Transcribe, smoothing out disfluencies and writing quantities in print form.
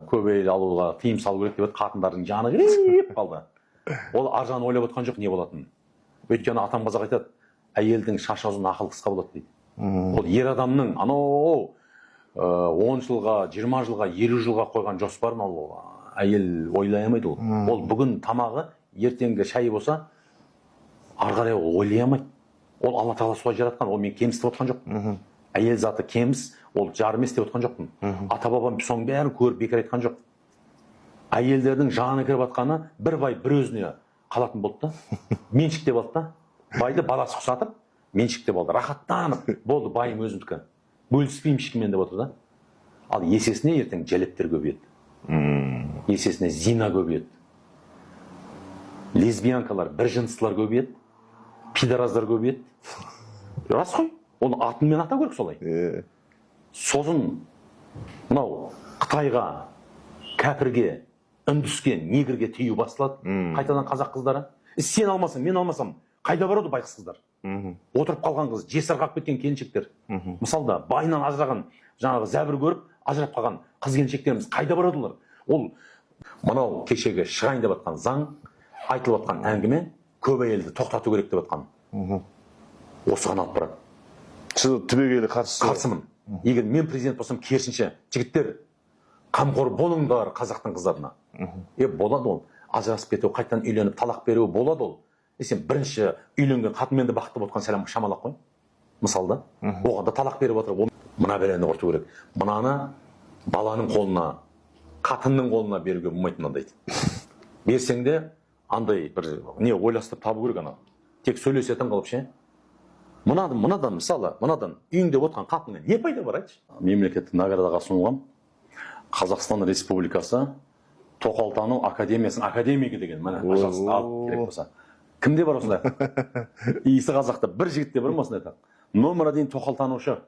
Көп әйел алуға тыйым салу керек деп еді, қатындардың жаны кіріп қалды. Ол ар жағын ойлап отқан жоқ не болатынын. Өйткені атам қазақ айтады: «Әйелдің шашы ұзын, ақылы қысқа болады», – дейді. Ол ер адамның анау 10 жылға, 20 жылға, 50 жылға қойған жоспарын ол әйел ойлай алмайды. Ол бүгін тамағы, ертеңгі шайы болса, ары қарай ол ойлай алмайды. Ол Алла Тағала солай жаратқан. Ол мен кемсітіп отқан жоқпын, әйел заты кеміс, ол жар емес деп отқан жоқпын. Ата бабам соның бәрін көріп, бекер айтқан жоқ. Әйелдердің жаны кіріп жатқаны, бір бай бір өзіне қалатын болды да, меншіктеп алды да байды, баласы ұқсатып меншіктеп алды, рахаттанып болды, байым өзімдікі, бөліспеймін ешкіммен деп отыр да. Ал есесіне ертең жәлептер көбейеді, есесіне зина көбейеді, лесбиянкалар, бір жыныстылар көбейеді, пидораздар көбейеді. Рас қой, оны атымен атау керек солай. Сосын мынау қытайға, кәпірге, үндіске, негрге тию басталады қайтадан қазақ қыздары. Сен алмасаң, мен алмасам, қайда барады байғұс қыздар? Отырып қалған қыз, жесір қалып кеткен келіншектер, мысалы да, байынан ажыраған, жаңағы зәбір көріп ажырап қалған қыз келіншектеріміз қайда барады олар? Ол мынау кешегі шығайын деп жатқан заң, айтылып жатқан әңгіме, көп әйелді тоқтату керек деп жатқан, осыған алып барады. Сіз түбегейлі қарсысыз? Қарсымын. Егер мен президент болсам, керісінше, жігіттер, қамқор болыңдар қазақтың қыздарына. Болады ол ажырасып кету, қайтадан үйленіп, талақ беру болады ол. Сен бірінші үйленген қатынмен де бақытты болып отқан шамалақ қой, мысалы да, оған да талақ беріп отыр. Ол мына бәлені құрту керек. Мынаны баланың қолына, қатынның қолына беруге болмайды. Мынандайды берсең де, андай бір не ойластырып табу керек, ана тек сөйлесетін қылып ше. Мынадан, мысалы, мынадан үйіңде отырған қатыннан не пайда бар, айтшы? Мемлекеттік наградаға ұсынылған, Қазақстан Республикасы тоқалтану академиясының академигі деген. Міне, пожалуйста, ал керек болса. Кімде бар осындай? Иісі қазақта бір жігітте бар ма осындай атақ? Номер один тоқалтанушы.